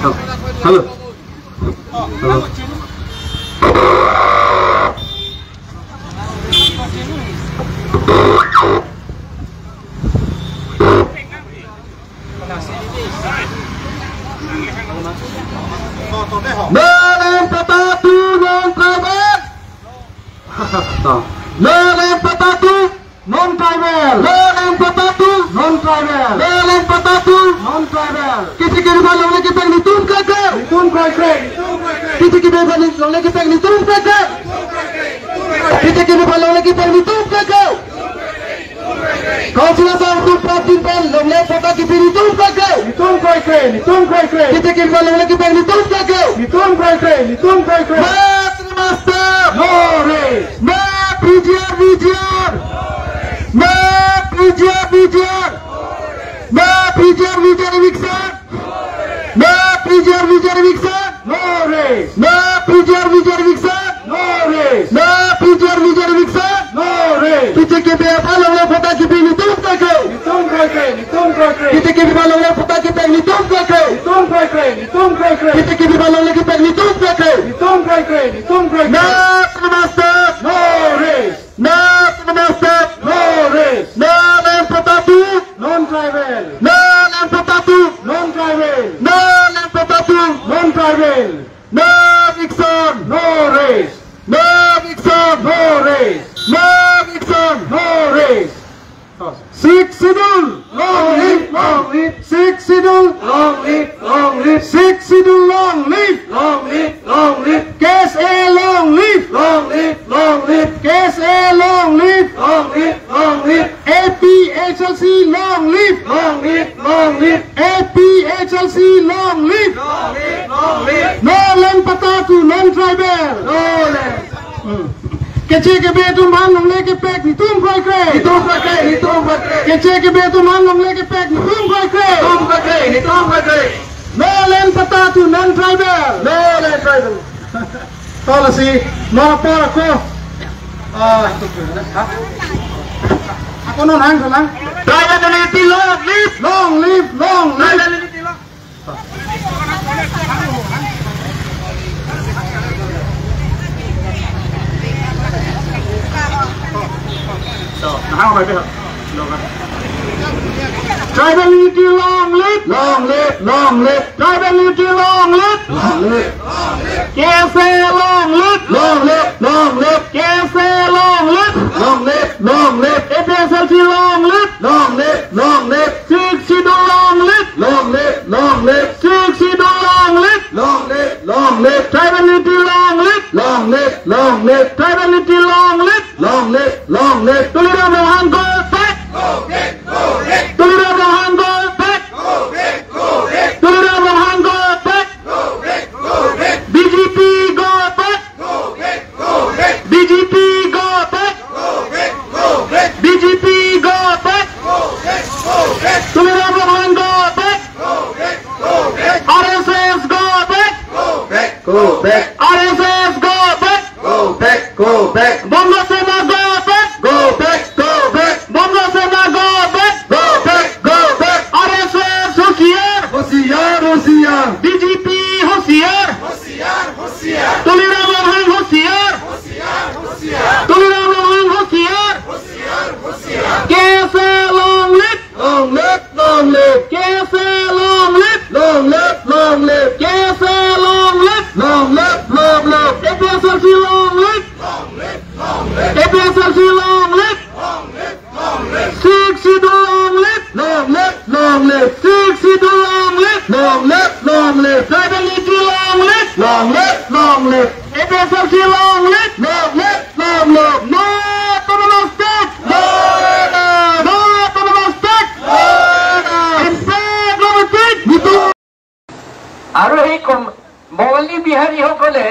Hello. Hello. Non-tribal, non-tribal, non-tribal. किसी के भी लोगों की पहली तुम कर, तुम कर, किसी की भी लोगों की पहली तुम कर, किसी के भी लोगों की पहली तुम कर। कौन सी तुम प्राचीन पर लोगों फोटा की पीढ़ी तुम कर, तुम कर, तुम कर, किसी के भी लोगों की पहली तुम कर, तुम कर, तुम कर। Six schedule, long live, long live. Six schedule, long live, long live. Six schedule, long live, long live, long live. Case A, long live, long live, long live. Case A, long live, long live, long live. APHLC, long live, long live, long live. APHLC, long live, long live, long live. No land pata to non-tribal, no land. केचे के बे तुम मान लंगले के pack तुम कोई करे तुम करे तुम करे केचे के बे तुम मान लंगले के पैक तुम कोई करे तुम करे तुम करे। नो लैंड पता to non tribal, no land tribal. Policy no पर को ako non hang lang tribal unity long live, long live, long live. Tribal unity long live, long live, long live. Tribal unity long live, long live, long live. KSA long live, long live, long live. KSA long live, long live, long live. APSLC long live, long live, long live. Six schedule long live, long live, long live. Six schedule long live, long live, long live. Tribal unity long live, long live, long live. Tribal unity long live, long live, long live. Tuliram Rohan go back, go back, go back. Tuliram Rohan go back, go back, go back. Tuliram Rohan go back, go back, go back. BJP go back, go back, go back. BJP go back, go back, go back. BJP go back, go back, go back. Tuliram Rohan go back, go back, go back. RSS go back, go back, go back. RSS go back, go back, go back. Bongo Sena go back, go back, go back. Bongo Sena go back, go back, go back. RSS होशियार, होशियार, होशियार. BJP होशियार, होशियार, होशियार. तुलीराम रोहन होशियार, होशियार, होशियार. तुलीराम रोहन होशियार, होशियार, होशियार. KSA long live, long live, long live. KSA long live, long live, long live. KSA long live, long live, long live. APSLC long live, long live, long live. APSLC long live, long live, long live. Six schedule long live, long live, long live. Six schedule long live, long live, long live. Tribal unity long live, long live, long live. APSLC long live, long live, long live. No autonomous state, no, no autonomous state, no. আৰু সেই বঙালী বিহাৰীসকলে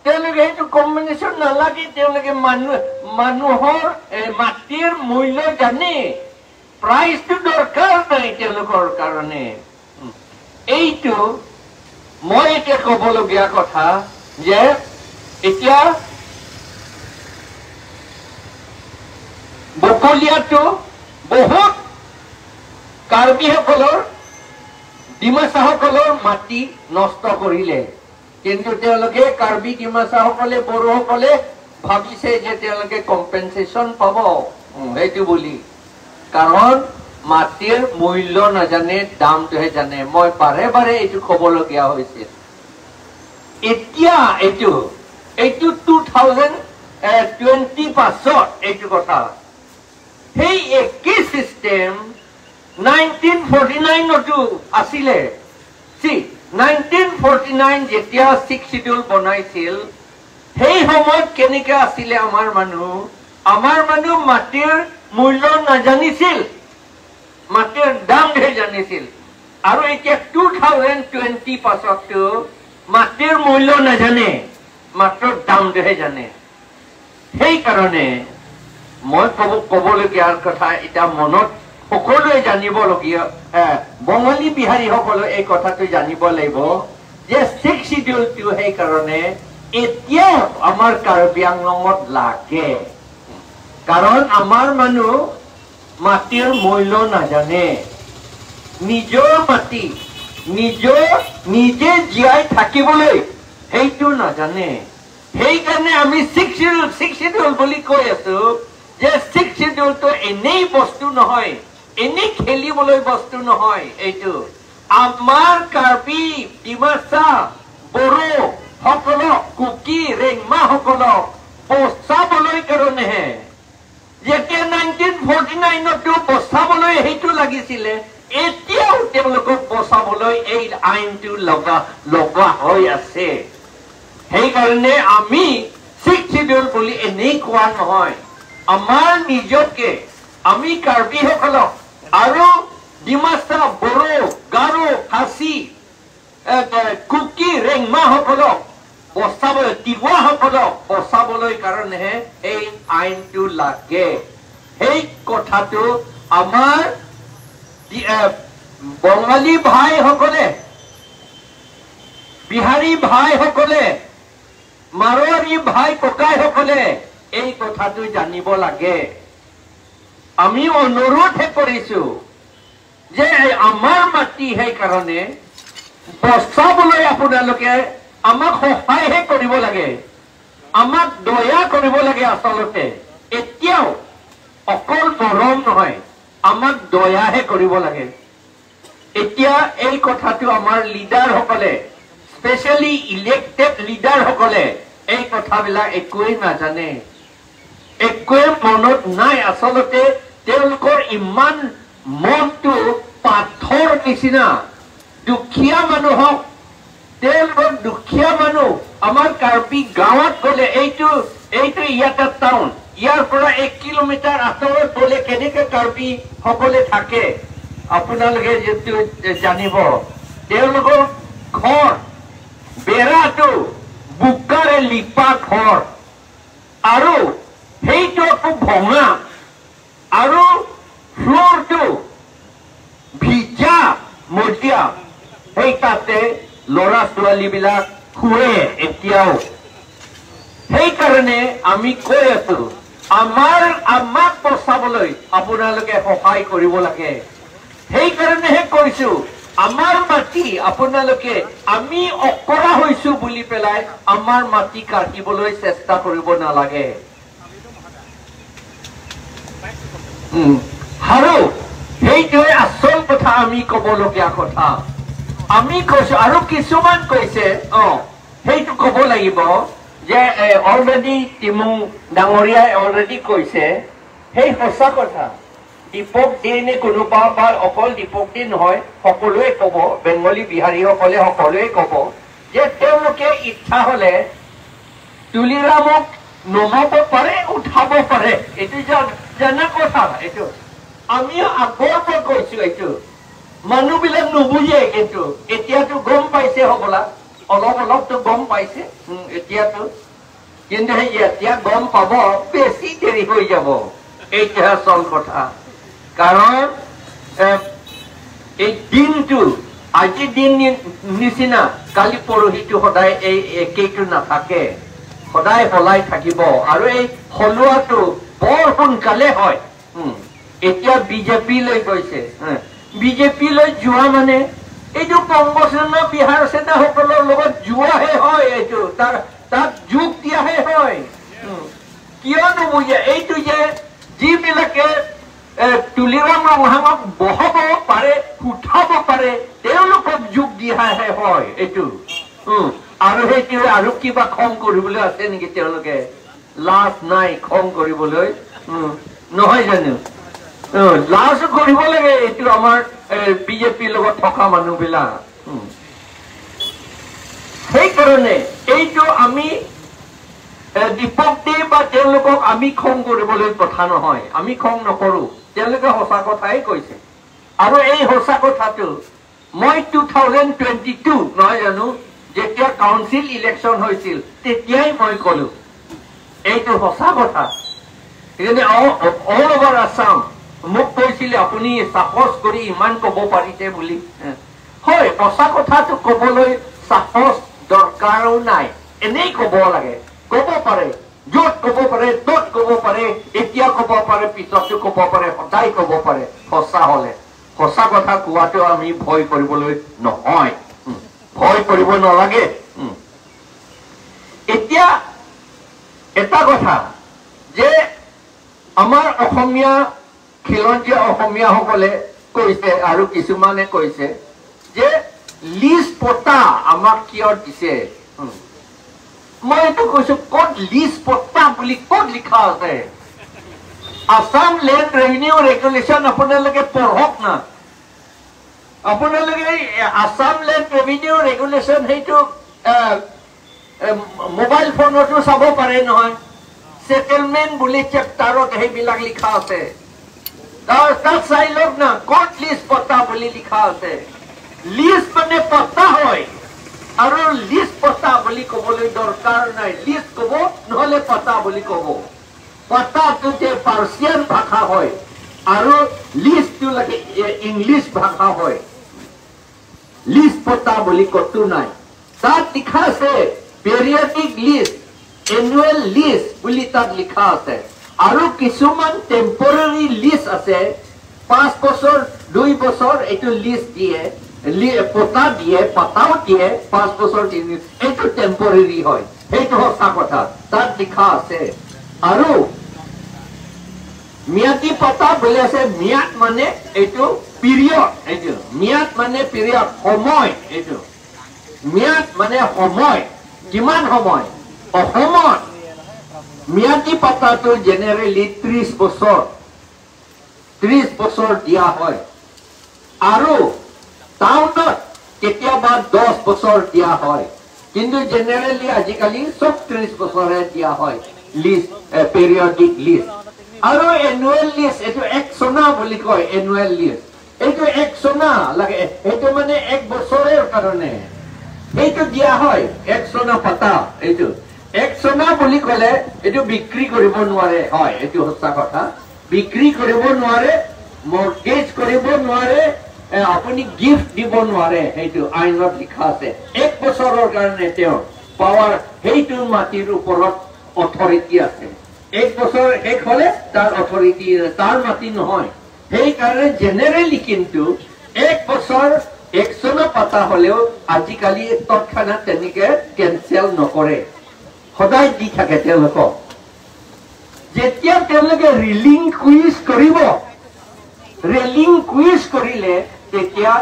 তেওঁলোকে সেইটো combination নালাগে, তেওঁলোকে মানুহৰ মাটিৰ মূল্য জানে, প্ৰাইচটো দৰকাৰ নাই তেওঁলোকৰ কাৰণে। এইটো মই এতিয়া ক'বলগীয়া কথা যে এতিয়া বকলীয়াটো বহুত কাৰ্বিসকলৰ ডিমাচাসকলৰ মাটি নষ্ট কৰিলে। কিন্তু তেওঁলোকে কাৰ্বি ডিমাচাসকলে, বড়োসকলে ভাবিছে যে তেওঁলোকে কম্পেনচেশ্যন পাব সেইটো বুলি, কাৰণ মাটিৰ মূল্য নাজানে, দামটোহে জানে। মই বাৰে বাৰে এইটো ক'বলগীয়া হৈছিল। এতিয়া এইটো এইটো 2020 পাছত এইটো কথা, সেই একেই চিষ্টেম 1949তো আছিলে। চি, 1949 যেতিয়া ছিক্স চিডিউল বনাইছিল, সেই সময়ত কেনেকে আছিলে আমাৰ মানুহ? আমাৰ মানুহ মাটিৰ মূল্য নাজানিছিল, মাটিৰ দামহে জানিছিল। আৰু এতিয়া 2020 পাছততো মাটিৰ মূল্য নাজানে, মাত্ৰ দামটোহে জানে। সেইকাৰণে মই ক'বলগীয়া কথা এতিয়া মনত সকলোৱে জানিবলগীয়া, বঙালী বিহাৰীসকলে এই কথাটো জানিব লাগিব যে ছিক্স চিডিউলটো সেইকাৰণে এতিয়াও আমাৰ কাৰ্বি আংলঙত লাগে, কাৰণ আমাৰ মানুহ মাটিৰ মূল্য নাজানে। নিজৰ মাটি নিজৰ নিজে জীয়াই থাকিবলৈ সেইটো নাজানে। সেইকাৰণে আমি ছিক্স চিডিউল বুলি কৈ আছো যে ছিক্স চিডিউলটো এনেই বস্তু নহয়, এনেই খেলিবলৈ বস্তু নহয়। এইটো আমাৰ কাৰ্বি, ডিমাচা, বড়ো সকলক, কুকি, ৰেংমা সকলক বচাবলৈ কাৰণেহে। যেতিয়া 1949তো বচাবলৈ সেইটো লাগিছিলে, এতিয়াও তেওঁলোকক বচাবলৈ এই আইনটো লগা হৈ আছে। সেইকাৰণে আমি ছিক্স চিডিউল বুলি এনেই কোৱা নহয়। আমাৰ নিজকে, আমি কাৰ্বিসকলক আৰু ডিমাচা, বড়ো, গাৰো, খাচী, কুকি, ৰেংমাসকলক বচাবলৈ, তিৱাসকলক বচাবলৈ কাৰণেহে এই আইনটো লাগে। সেই কথাটো আমাৰ বঙালী ভাইসকলে, বিহাৰী ভাইসকলে, মাৰোৱাৰী ভাই ককাইসকলে এই কথাটো জানিব লাগে। আমি অনুৰোধহে কৰিছো যে আমাৰ মাটি সেইকাৰণে বচাবলৈ আপোনালোকে আমাক সহায়হে কৰিব লাগে, আমাক দয়া কৰিব লাগে। আচলতে এতিয়াও অকল মৰম নহয়, আমাক দয়াহে কৰিব লাগে। এতিয়া এই কথাটো আমাৰ লিডাৰসকলে, স্পেচিয়েলি ইলেক্টেড লিডাৰসকলে এই কথাবিলাক একোৱেই নাজানে, একোৱে মনত নাই। আচলতে তেওঁলোকৰ ইমান মনটো পাথৰ নিচিনা। দুখীয়া মানুহক, তেওঁলোকৰ দুখীয়া মানুহ আমাৰ কাৰ্বি গাঁৱত গ'লে, এইটো এইটো ইয়াতে টাউন, ইয়াৰ পৰা 1 কিলোমিটাৰ আঁতৰত গ'লে কেনেকে কাৰ্বি সকলে থাকে আপোনালোকে যিটো জানিব। তেওঁলোকৰ ঘৰ বেৰাটো বোকাৰে লিপা ঘৰ, আৰু সেইটো আকৌ ভঙা, আৰু ফ্ল'ৰটো ভিজা মজিয়া, সেই তাতে ল'ৰা ছোৱালীবিলাক শুৱে এতিয়াও। সেইকাৰণে আমি কৈ আছো, আমাক বচাবলৈ আপোনালোকে সহায় কৰিব লাগে। সেইকাৰণেহে কৈছো, আমাৰ মাটি আপোনালোকে, আমি অকৰা হৈছো বুলি পেলাই আমাৰ মাটি কাটিবলৈ চেষ্টা কৰিব নালাগে। আৰু সেইটোৱে আচল কথা, আমি ক'বলগীয়া কথা আমি কৈছো। আৰু কিছুমান কৈছে, সেইটো ক'ব লাগিব যে অলৰেডি তিমুং ডাঙৰীয়াই অলৰেডি কৈছে, সেই সঁচা কথা। দীপক দে নে কোনোবা, বা অকল দীপক দে নহয়, সকলোৱে ক'ব, বেংগলী বিহাৰীসকলে সকলোৱে ক'ব যে তেওঁলোকে ইচ্ছা হ'লে তুলিৰামক নমাব পাৰে, উঠাব পাৰে। এইটো জানা কথা, এইটো আমি আগৰ পৰা কৈছো। এইটো মানুহবিলাক নুবুজে, কিন্তু এতিয়াতো গম পাইছে হ'বলা, অলপ অলপতো গম পাইছে এতিয়াতো। কিন্তু সেই এতিয়া গম পাব বেছি দেৰি হৈ যাব, এইটোহে আচল কথা। কাৰণ এই দিনটো আজি দিন নিচিনা কালি পৰহিটো সদায় এই একেইটো নাথাকে, সদায় সলাই থাকিব। আৰু এই সলোৱাটো বৰ সোনকালে হয়। এতিয়া বিজেপি লৈ গৈছে, বিজেপি লৈ যোৱা মানে এইটো বংগ সেনা বিহাৰ সেনাসকলৰ লগত যোৱাহে হয়, এইটো তাত যোগ দিয়াহে হয়। কিয় নুবুজে এইটো যে যিবিলাকে তুলিৰাম ৰংহাঙক বহাব পাৰে, উঠাব পাৰে, তেওঁলোকক যোগ দিয়াহে হয় এইটো। আৰু সেইটোৱে আৰু কিবা খং কৰিবলৈ আছে নেকি? তেওঁলোকে লাজ নাই খং কৰিবলৈ, নহয় জানো? লাজ কৰিব লাগে এইটো আমাৰ বিজেপিৰ লগত থকা মানুহবিলাক। সেইকাৰণে এইটো আমি দীপক দে বা তেওঁলোকক আমি খং কৰিবলৈ কথা নহয়, আমি খং নকৰো, তেওঁলোকে সঁচা কথাই কৈছে। আৰু এই সঁচা কথাটো মই 2022 নহয় জানো, যেতিয়া কাউন্সিল ইলেকশ্যন হৈছিল তেতিয়াই মই কলো এইটো সঁচা কথা। সেইকাৰণে অল অভাৰ আছাম মোক কৈছিলে আপুনি সাহস কৰি ইমান কব পাৰিছে বুলি। হয়, সঁচা কথাটো কবলৈ সাহস দৰকাৰো নাই, এনেই কব লাগে। কব পাৰে, য'ত কব পাৰে ত'ত কব পাৰে, এতিয়া কব পাৰে, পিছতো কব পাৰে, সদায় কব পাৰে। সঁচা হলে সঁচা কথা কোৱাটো আমি ভয় কৰিবলৈ নহয়, ভয় কৰিব নালাগে। এতিয়া এটা কথা যে আমাৰ অসমীয়া খিলঞ্জীয়া অসমীয়াসকলে কৈছে আৰু কিছুমানে কৈছে যে লিজ পট্টা আমাক কিয় দিছে। মই এইটো কৈছো, ক'ত লিজ পট্টা বুলি ক'ত লিখা আছে? আছাম লেণ্ড ৰেভিনিউ ৰেগুলেশ্যন আপোনালোকে পঢ়ক না। আপোনালোকে আছাম লেণ্ড ৰেভিনিউ ৰেগুলেশ্যন সেইটো মোবাইল ফোনতো চাব পাৰে নহয়। ছেটেলমেণ্ট বুলি চেপ্টাৰত সেইবিলাক লিখা আছে, তাত চাই লওক না ক'ত লিজ পট্টা বুলি লিখা আছে। লিজ মানে পট্টা হয়, আৰু লিজ পট্টা বুলি ক'বলৈ দৰকাৰ নাই। লিজ ক'ব নহ'লে পট্টা বুলি ক'ব। পট্টাটো যে পাৰ্চিয়ান ভাষা হয় আৰু লিজটো লাগে ইংলিছ ভাষা হয়। লিজ পট্টা বুলি ক'তো নাই, তাত লিখা আছে পেৰিয়ডিক লিজ, এনুৱেল লিজ বুলি তাত লিখা আছে। আৰু কিছুমান টেম্পৰাৰী লিজ আছে, 5 বছৰ 2 বছৰ এইটো লিজ দিয়ে, পট্টা দিয়ে, পাতাও দিয়ে 5 বছৰ 3, এইটো টেম্পৰাৰী হয়, সেইটো সঁচা কথা, তাত লিখা আছে। আৰু ম্যাদী পট্টা বুলি আছে, ম্যাদ মানে এইটো পিৰিয়ড, এইটো ম্যাদ মানে পিৰিয়ড, সময়, এইটো ম্যাদ মানে সময়, কিমান সময়। অসমত ম্যাদী পট্টাটো জেনেৰেলি 30 বছৰ, 30 বছৰ দিয়া হয়, আৰু টাউনত কেতিয়াবা 10 বছৰ দিয়া হয়, কিন্তু জেনেৰেলি আজিকালি চব 30 বছৰে দিয়া হয় লিজ, পেৰিয়ডিক লিজ। আৰু এনুৱেল লিজ এইটো এক চনা বুলি কয়, এনুৱেল লিজ এইটো এক চনা লাগে, সেইটো মানে 1 বছৰৰ কাৰণে সেইটো দিয়া হয়, এক চনা পাতা। এইটো এক চনা বুলি ক'লে এইটো বিক্ৰী কৰিব নোৱাৰে, হয় এইটো সঁচা কথা, বিক্ৰী কৰিব নোৱাৰে, মৰ্গেজ কৰিব নোৱাৰে, আপুনি গিফ্ট দিব নোৱাৰে, সেইটো আইনত লিখা আছে। 1 বছৰৰ কাৰণে তেওঁৰ পাৱাৰ সেইটো মাটিৰ ওপৰত অথৰিটি আছে, 1 বছৰ শেষ হলে তাৰ অথৰিটি তাৰ মাটি নহয়। সেইকাৰণে জেনেৰেলি কিন্তু 1 বছৰ এক চনা পাতা হলেও আজিকালি তৎক্ষণাত তেনেকে কেনচেল নকৰে, সদায় দি থাকে তেওঁলোকক। যেতিয়া তেওঁলোকে ৰিলিংকুইজ কৰিব, ৰিলিংকুইজ কৰিলে তেতিয়া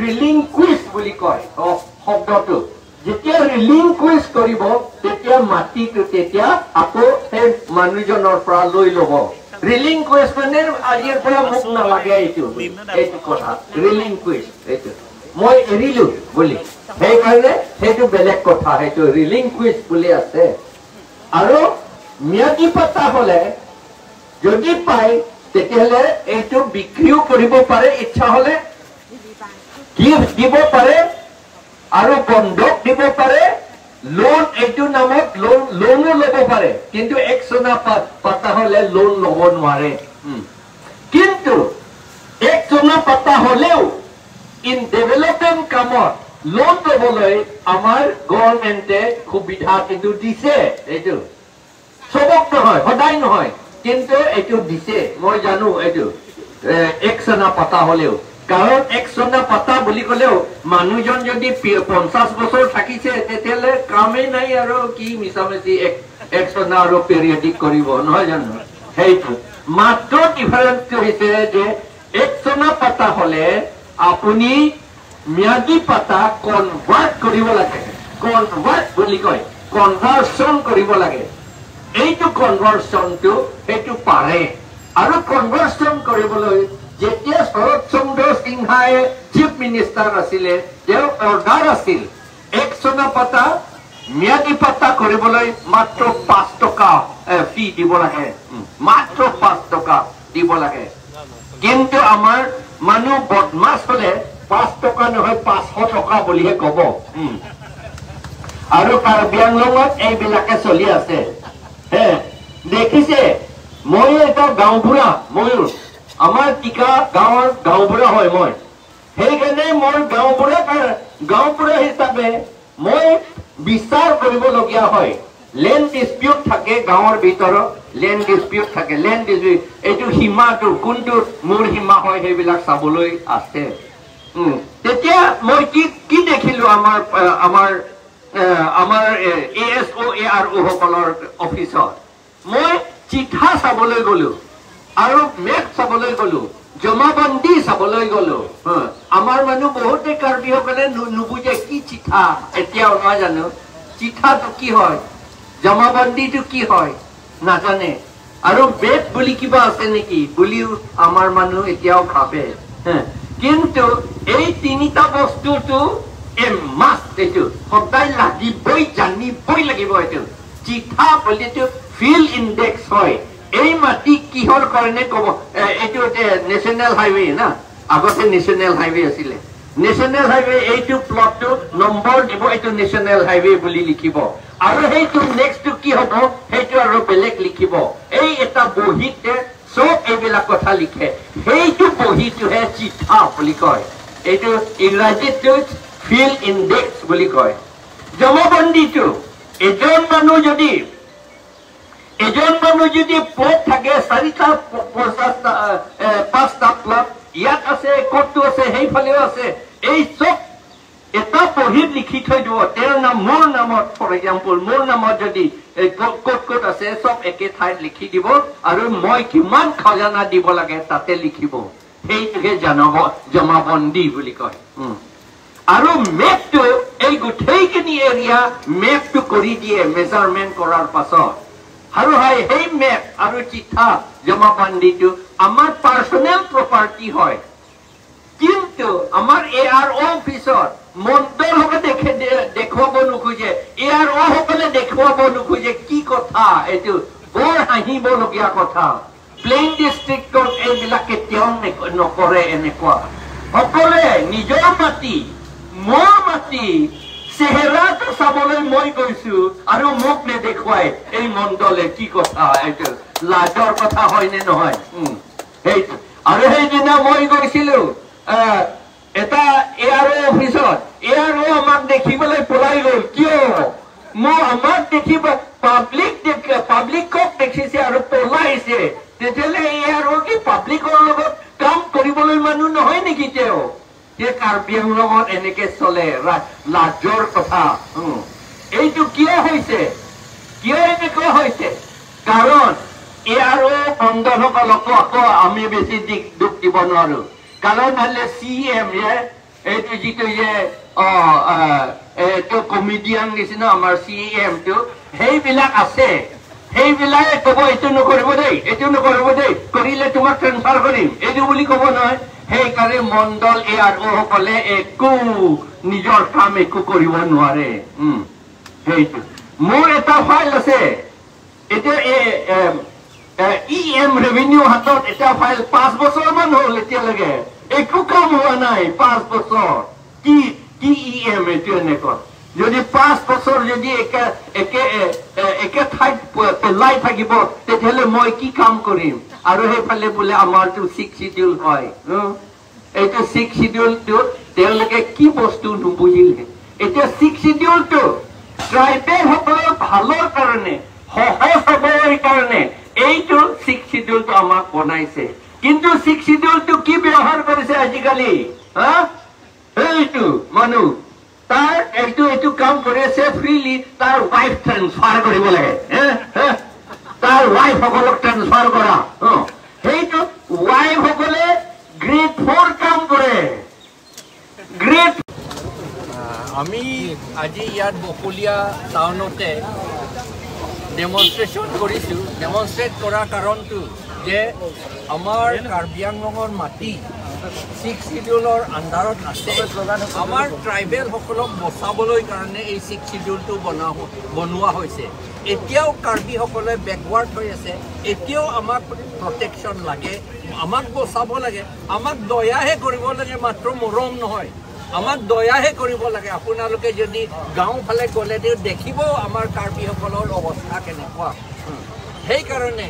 ৰিলিংকুইজ বুলি কয় শব্দটো, যেতিয়া ৰিলিংকুইজ কৰিব তেতিয়া মাটিটো তেতিয়া আকৌ সেই মানুহজনৰ পৰা লৈ ল'ব। ৰিলিংকুইজ মানে আজিৰ পৰা মোক নালাগে, এইটো এইটো কথা ৰিলিংকুইজ, এইটো মই এৰিলো বুলি, সেইকাৰণে সেইটো বেলেগ কথা, সেইটো ৰিলিংকুইজ বুলি আছে। আৰু ম্যাদী পট্টা হলে যদি পায় তেতিয়াহ'লে এইটো বিক্ৰীও কৰিব পাৰে, ইচ্ছা হলে গিফ্ট দিব পাৰে, আৰু বন্ধক দিব পাৰে, লোন এইটো নামত লোনো ল'ব পাৰে, কিন্তু এক চনা পাতা হলে লোন ল'ব নোৱাৰে। কিন্তু এক চনা পাতা হলেও ইন ডেভেলপমেণ্ট কামত লোন ল'বলৈ আমাৰ গভৰ্ণমেণ্টে সুবিধা কিন্তু দিছে, এইটো চবক নহয়, সদায় নহয়, কিন্তু এইটো দিছে, মই জানো এইটো এক চনা পাতা হলেও। কাৰণ এক চনা পাতা বুলি ক'লেও মানুহজন যদি 50 বছৰ থাকিছে তেতিয়াহ'লে কামেই নাই আৰু কি মিছামিছি এক চনা আৰু পিৰিয়ডিক কৰিব, নহয় জানো? সেইটো মাত্ৰ ডিফাৰেন্সটো হৈছে যে এক চনা পাতা হ'লে আপুনি ম্যাদী পাতা কনভাৰ্ট কৰিব লাগে, কনভাৰ্ট বুলি কয়, কনভাৰ্চন কৰিব লাগে। এইটো কনভাৰ্চনটো সেইটো পাৰে। আৰু কনভাৰ্চন কৰিবলৈ যেতিয়া শৰৎ চন্দ্ৰ সিনহাই চিফ মিনিষ্টাৰ আছিলে, তেওঁৰ অৰ্ডাৰ আছিল এক চনা পাতা ম্যাদী পাতা কৰিবলৈ মাত্ৰ 5 টকা ফি দিব লাগে, মাত্ৰ 5 টকা দিব লাগে। কিন্তু আমাৰ মানুহ বদমাছ হলে 5 টকা নহয় 500 টকা বুলিহে কব। আৰু কাৰ্বি আংলঙত এইবিলাকে চলি আছে। হে দেখিছে, ময়ো এটা গাঁওবুঢ়া, ময়ো আমাৰ টিকা গাঁৱৰ গাঁওবুঢ়া হয় মই। সেইকাৰণে মোৰ গাঁওবুঢ়া হিচাপে মই বিচাৰ কৰিবলগীয়া হয়। লেণ্ড ডিছপিউট থাকে গাঁৱৰ ভিতৰত, লেণ্ড ডিছপিউট থাকে, লেণ্ড ডিছপিউট এইটো সীমাটো কোনটো মোৰ সীমা হয় সেইবিলাক চাবলৈ আছে। তেতিয়া মই কি কি দেখিলো, আমাৰ আমাৰ আমাৰ এ এছ অ' এ আৰ অ' সকলৰ অফিচত মই চিঠা চাবলৈ গলো আৰু মেপ চাবলৈ গলো, জমাবন্দী চাবলৈ গলো। আমাৰ মানুহ বহুতে কাৰ্বিসকলে নুবুজে কি চিঠা, এতিয়াও নহয় জানো চিঠাটো কি হয়, জমাবন্দীটো কি হয় নাজানে। আৰু বেদ বুলি কিবা আছে নেকি বুলিও আমাৰ মানুহ এতিয়াও ভাবে। কিন্তু এই তিনিটা বস্তুটো এ মাষ্ট, এইটো সদায় লাগিবই, জানিবই লাগিব। এইটো চিঠা বুলিটো ফিল্ড ইণ্ডেক্স হয়। এই মাটি কিহৰ কাৰণে ক'ব, এইটো নেশ্যনেল হাইৱে না, আগতে নেশ্যনেল হাইৱে আছিলে। নেশ্যনেল হাইৱে এইটো প্লটটো নম্বৰ দিব, এইটো নেশ্যনেল হাইৱে বুলি লিখিব। আৰু সেইটো নেক্সটটো কি হ'ব সেইটো আৰু বেলেগ লিখিব। এই এটা বহীতে চব এইবিলাক কথা লিখে, সেইটো বহীটোহে চিঠা বুলি কয়। এইটো ইংৰাজীতটো ফিল্ড ইণ্ডেক্স বুলি কয়। জমাবন্দীটো এজন মানুহ যদি প্লট থাকে 4টা 50টা 5টা প্লট ইয়াত আছে, ক'তটো আছে, সেইফালেও আছে, এই চব এটা বহীত লিখি থৈ দিব। তেওঁৰ নাম মোৰ নামত, ফৰ এক্সাম্পল মোৰ নামত যদি ক'ত ক'ত আছে চব একে ঠাইত লিখি দিব, আৰু মই কিমান খাজানা দিব লাগে তাতে লিখিব। সেইটোহে জমাবন্দী বুলি কয়। আৰু মেপটো এই গোটেইখিনি এৰিয়া মেপটো কৰি দিয়ে মেজাৰমেণ্ট কৰাৰ পাছত। আৰু হয় সেই মেপ আৰু চিঠা জমাবন্দীটো আমাৰ পাৰ্চনেল প্ৰপাৰ্টি হয়, কিন্তু আমাৰ এ আৰ অ' অফিচত মণ্ডলসকলে দেখুৱাব নোখোজে, এ আৰ অ' সকলে দেখুৱাব নোখোজে। কি কথা, এইটো বৰ হাঁহিবলগীয়া কথা। প্লেইন ডিষ্ট্ৰিক্টত এইবিলাক কেতিয়াও নকৰে এনেকুৱা। সকলোৱে নিজৰ মাটি, মোৰ মাটি চেহেৰাটো চাবলৈ মই গৈছো আৰু মোক নেদেখুৱাই এই মণ্ডলে, কি কথা, এইটো লাজৰ কথা হয় নে নহয়? সেইটো। আৰু সেইদিনা মই গৈছিলো এটা এ আৰ অ' অফিচত, এ আৰ অ' আমাক দেখিবলৈ পলাই গ'ল। কিয়? মই আমাক দেখিব পাব্লিকক দেখিছে আৰু পলাইছে। তেতিয়াহ'লে এ আৰ অ' কি পাব্লিকৰ লগত কাম কৰিবলৈ মানুহ নহয় নেকি তেওঁ? যে কাৰ্বি আংলঙত এনেকে চলে, লাজৰ কথা। এইটো কিয় হৈছে, কিয় এনেকুৱা হৈছে? কাৰণ এ আৰ অ' মণ্ডলসকলকো আকৌ আমি বেছি দুখ দিব নোৱাৰো। কাৰণ হ'লে চি এম এইটো যিটো যে এইটো কমেডিয়ান নিচিনা আমাৰ চি এমটো, সেইবিলাক আছে, সেইবিলাকে ক'ব এইটো নকৰিব দেই, এইটো নকৰিব দেই, কৰিলে তোমাক ট্ৰেন্সফাৰ কৰিম, এইটো বুলি ক'ব নহয়। সেইকাৰণে মণ্ডল এ আৰ অ' সকলে একো নিজৰ কাম একো কৰিব নোৱাৰে। সেইটো মোৰ এটা ফাইল আছে এতিয়া ই এম ৰেভিনিউ হাতত এটা ফাইল 5 বছৰমান হ'ল, এতিয়ালৈকে একো কাম হোৱা নাই। 5 বছৰ কি কি ই এম এইটো এনেকুৱা যদি 5 বছৰ যদি একে একে একে ঠাইত পেলাই থাকিব তেতিয়াহ'লে মই কি কাম কৰিম? আৰু সেইফালে বোলে আমাৰটো 6 শিডিউল হয়। এইটো 6 শিডিউলটো তেওঁলোকে কি বস্তু নুবুজিলে। এতিয়া 6 শিডিউলটো ট্ৰাইবেলসকলৰ ভালৰ কাৰণে, সহজ হ'বৰ কাৰণে এইটো 6 শিডিউলটো আমাক বনাইছে। কিন্তু ছিক্স চিডিউলটো কি ব্যৱহাৰ কৰিছে আজিকালি? হা, সেইটো মানুহ তাৰ এইটো এইটো কাম কৰি আছে ফ্ৰীলি, তাৰ ৱাইফ ট্ৰেন্সফাৰ কৰিব লাগে, তাৰ ৱাইফসকলক ট্ৰেন্সফাৰ কৰা। সেইটো ৱাইফসকলে গ্ৰেড 4 কাম কৰে, গ্ৰেড। আমি আজি ইয়াত বকুলীয়া টাউনতে ডেমনষ্ট্ৰেশ্যন কৰিছোঁ। ডেমনষ্ট্ৰেট কৰাৰ কাৰণটো যে আমাৰ কাৰ্বি আংলঙৰ মাটি ছিক্স চিডিউলৰ আণ্ডাৰত আছে। আমাৰ ট্ৰাইবেলসকলক বচাবলৈ কাৰণে এই ছিক্স চিডিউলটো বনোৱা হৈছে। এতিয়াও কাৰ্বিসকলে বেকৱাৰ্ড হৈ আছে, এতিয়াও আমাক প্ৰটেকশ্যন লাগে, আমাক বচাব লাগে, আমাক দয়াহে কৰিব লাগে, মাত্ৰ মৰম নহয়, আমাক দয়াহে কৰিব লাগে। আপোনালোকে যদি গাঁও ফালে গ'লে দেখিব আমাৰ কাৰ্বিসকলৰ অৱস্থা কেনেকুৱা। সেইকাৰণে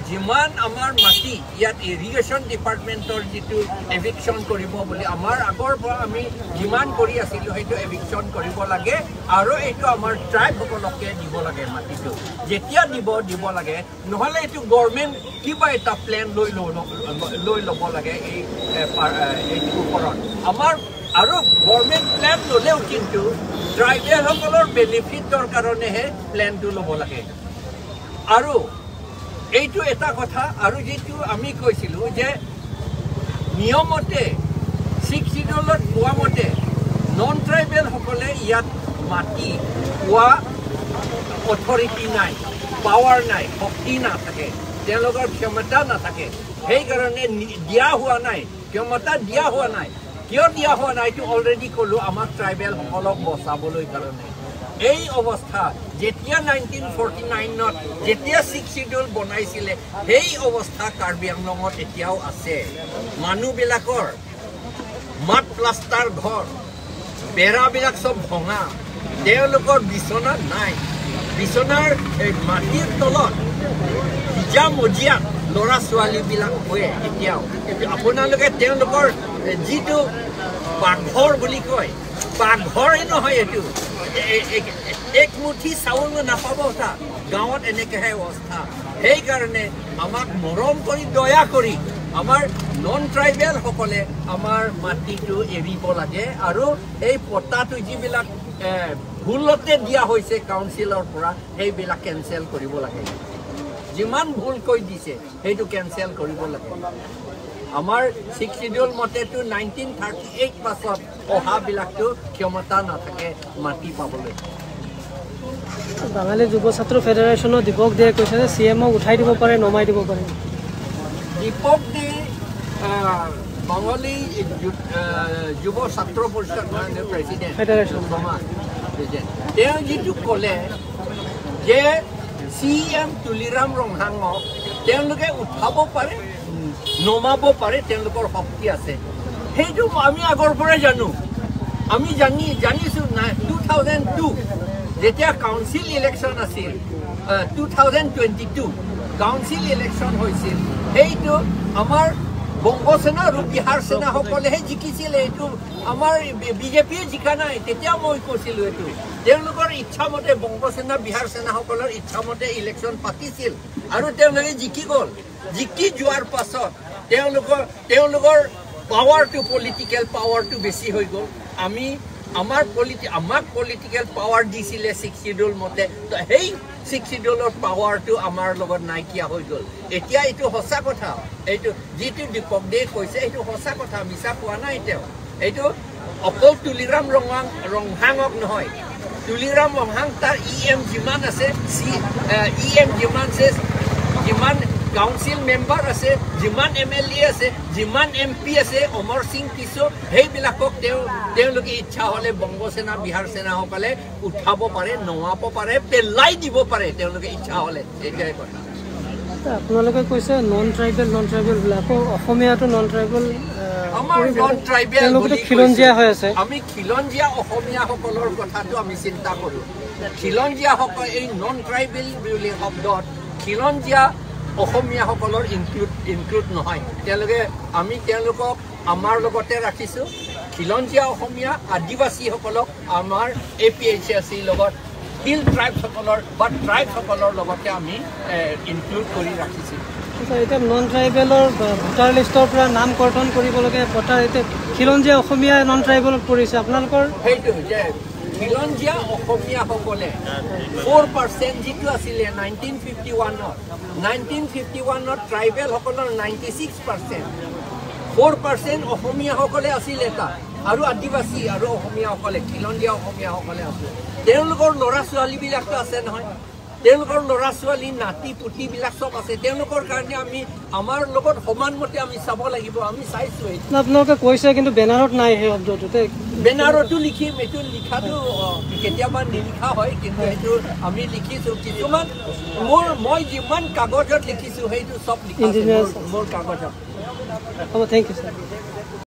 যিমান আমাৰ মাটি ইয়াত ইৰিগেশ্যন ডিপাৰ্টমেণ্টৰ যিটো এভিকশ্যন কৰিব বুলি আমাৰ আগৰ পৰা আমি যিমান কৰি আছিলোঁ, সেইটো এভিকশ্যন কৰিব লাগে আৰু এইটো আমাৰ ট্ৰাইবসকলকে দিব লাগে মাটিটো, যেতিয়া দিব দিব লাগে, নহ'লে এইটো গভৰ্ণমেণ্ট কিবা এটা প্লেন লৈ ল'ব লাগে এই এইটোৰ ওপৰত আমাৰ। আৰু গভৰ্ণমেণ্ট প্লেন ল'লেও কিন্তু ট্ৰাইবেলসকলৰ বেনিফিটৰ কাৰণেহে প্লেনটো ল'ব লাগে। আৰু এইটো এটা কথা। আৰু যিটো আমি কৈছিলোঁ যে নিয়মতে ছিক্স চিডিউলত পোৱা মতে নন ট্ৰাইবেলসকলে ইয়াত মাটি পোৱা অথৰিটি নাই, পাৱাৰ নাই, শক্তি নাথাকে, তেওঁলোকৰ ক্ষমতা নাথাকে, সেইকাৰণে দিয়া হোৱা নাই, ক্ষমতা দিয়া হোৱা নাই। কিয় দিয়া হোৱা নাই এইটো অলৰেডি ক'লোঁ, আমাক ট্ৰাইবেলসকলক বচাবলৈ কাৰণে। এই অৱস্থা যেতিয়া 1949ত যেতিয়া ছিক্স চিডিউল বনাইছিলে, সেই অৱস্থা কাৰ্বি আংলঙত এতিয়াও আছে। মানুহবিলাকৰ মাত প্লাষ্টাৰ ঘৰ, বেৰাবিলাক চব ভঙা, তেওঁলোকৰ বিচনা নাই, বিচনাৰ এই মাটিৰ তলত ভিজা মজিয়াত ল'ৰা ছোৱালীবিলাক শুৱে এতিয়াও। আপোনালোকে তেওঁলোকৰ যিটো পাকঘৰ বুলি কয়, পাকঘৰেই নহয় এইটো, এক মুঠি চাউল নাপাব তাত, গাঁৱত এনেকৈহে অৱস্থা। সেইকাৰণে আমাক মৰম কৰি দয়া কৰি আমাৰ নন ট্ৰাইবেলসকলে আমাৰ মাটিটো এৰিব লাগে। আৰু এই পট্টাটো যিবিলাক ভুলতে দিয়া হৈছে কাউন্সিলৰ পৰা, সেইবিলাক কেঞ্চেল কৰিব লাগে। যিমান ভুলকৈ দিছে সেইটো কেঞ্চেল কৰিব লাগে। আমাৰ ছিক্স চিডিউল মতেতো 1938 পাছত অহাবিলাকতো ক্ষমতা নাথাকে মাটি পাবলৈ। বাঙালী যুৱ ছাত্ৰ ফেডাৰেশ্যনৰ দীপক দে কৈছে যে চি এমক উঠাই দিব পাৰে, নমাই দিব পাৰে। দীপক দে বাঙালী যুৱ ছাত্ৰ পৰিষদ প্ৰেচিডেণ্ট ফেডাৰেশ্যন প্ৰেচিডেণ্ট, তেওঁ যিটো ক'লে যে চি এম তুলিৰাম ৰংহাঙক তেওঁলোকে উঠাব পাৰে, নমাব পাৰে, তেওঁলোকৰ শক্তি আছে, সেইটো আমি আগৰ পৰাই জানো। আমি জানিছোঁ নাই 2002 যেতিয়া কাউন্সিল ইলেকশ্যন আছিল, 2022 কাউন্সিল ইলেকশ্যন হৈছিল, সেইটো আমাৰ বংগ সেনা আৰু বিহাৰ সেনাসকলেহে জিকিছিল, এইটো আমাৰ বিজেপিয়ে জিকা নাই। তেতিয়া মই কৈছিলোঁ এইটো তেওঁলোকৰ ইচ্ছামতে বংগ সেনা বিহাৰ সেনাসকলৰ ইচ্ছামতে ইলেকশ্যন পাতিছিল আৰু তেওঁলোকে জিকি গ'ল। জিকি যোৱাৰ পাছত তেওঁলোকৰ পাৱাৰটো, পলিটিকেল পাৱাৰটো বেছি হৈ গ'ল। আমি আমাক পলিটিকেল পাৱাৰ দিছিলে ছিক্স চিডিউল মতে, সেই ছিক্স চিডিউলৰ পাৱাৰটো আমাৰ লগত নাইকিয়া হৈ গ'ল। এতিয়া এইটো সঁচা কথা, এইটো যিটো দীপক দে কৈছে এইটো সঁচা কথা, মিছা কোৱা নাই তেওঁ। এইটো অকল তুলিৰাম ৰংহাঙক নহয়, তুলিৰাম ৰংহাং তাৰ ই এম যিমান আছে, চি ই এম যিমান আছে, যিমান কাউন্সিল মেম্বাৰ আছে, যিমান এম এল এ আছে, যিমান এম পি আছে, অমৰ সিং কিশোৰ, সেইবিলাকক তেওঁলোকে ইচ্ছা হ'লে বংগ সেনা বিহাৰ সেনাসকলে উঠাব পাৰে, নমাব পাৰে, পেলাই দিব পাৰে তেওঁলোকে ইচ্ছা হ'লে। এইটোৱে কথা। আপোনালোকে কৈছে নন ট্ৰাইবেল, নন ট্ৰাইবেল বোলে, আকৌ অসমীয়াটো নন ট্ৰাইবেল, আমাৰ নন ট্ৰাইবেল তেওঁলোকতো খিলঞ্জীয়া হৈ আছে। আমি খিলঞ্জীয়া অসমীয়াসকলৰ কথাটো আমি চিন্তা কৰোঁ। খিলঞ্জীয়াসকল এই নন ট্ৰাইবেল বুলি শব্দত খিলঞ্জীয়া অসমীয়াসকলৰ ইনক্লুড নহয়। তেওঁলোকে আমি তেওঁলোকক আমাৰ লগতে ৰাখিছোঁ। খিলঞ্জীয়া অসমীয়া আদিবাসীসকলক আমাৰ এ পি এইচ এছ চিৰ লগত হিল ট্ৰাইবসকলৰ বা ট্ৰাইবসকলৰ লগতে আমি ইনক্লুড কৰি ৰাখিছোঁ। এতিয়া নন ট্ৰাইবেলৰ ভোটাৰ লিষ্টৰ পৰা নাম কৰ্তন কৰিবলগীয়া ভোটাৰ, এতিয়া খিলঞ্জীয়া অসমীয়া নন ট্ৰাইবেলত পৰিছে আপোনালোকৰ। সেইটো যে খিলঞ্জীয়া অসমীয়াসকলে 4% যিটো আছিলে 1951ত, 1951ত ট্ৰাইবেলসকলৰ 96%, 4% অসমীয়াসকলে আছিলে তাত, আৰু আদিবাসী আৰু অসমীয়াসকলে, খিলঞ্জীয়া অসমীয়াসকলে আছিলে। তেওঁলোকৰ ল'ৰা ছোৱালীবিলাকতো আছে নহয়, তেওঁলোকৰ ল'ৰা ছোৱালী নাতি পুতিবিলাক চব আছে। তেওঁলোকৰ কাৰণে আমি আমাৰ লগত সমানমতে আমি চাব লাগিব, আমি চাইছোঁ। আপোনালোকে কৈছে কিন্তু বেনাৰত নাই সেই শব্দটো। বেনাৰতো লিখিম, এইটো লিখাটো কেতিয়াবা নিলিখা হয়, কিন্তু সেইটো আমি লিখিছোঁ। কিছুমান মোৰ মই যিমান কাগজত লিখিছোঁ সেইটো চব লিখা মোৰ কাগজত। হ'ব, thank U sir.